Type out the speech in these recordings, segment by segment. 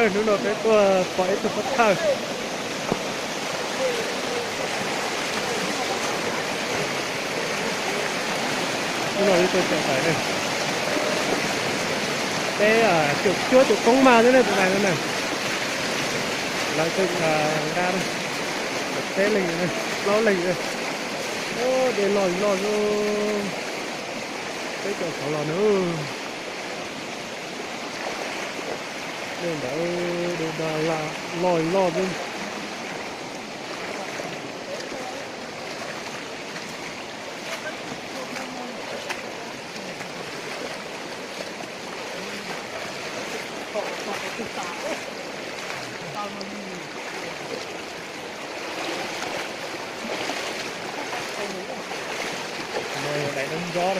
Hnub no peb tuaj pom ib tug pov thawj. Hnub no ib tug tawm tawm ne. Peb cuaj cuaj tus koob mas xwb ne tus ntawd no na. Lawv tuaj nqa peb leeg, plaub leeg. Dej loj loj xwb. Peb caum tau los na. Dej ntawd dej loj loj xwb. Daim nrov.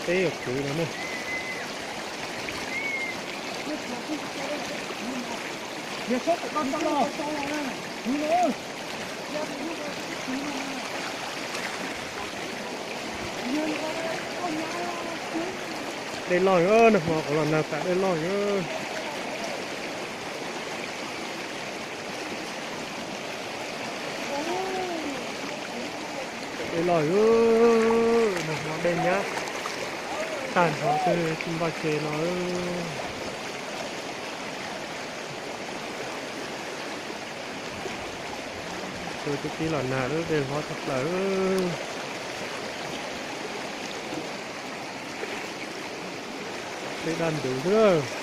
Peb yuav kwv no na. Dej loj, nag hmo kuv los nag tas dej loj. Dej loj, nag hmo dej nyab tag nrho twb tsis npaj tsev no. Tus tib los nag lub dej hlob tshaj plaws. Dej daj ntuv xwb.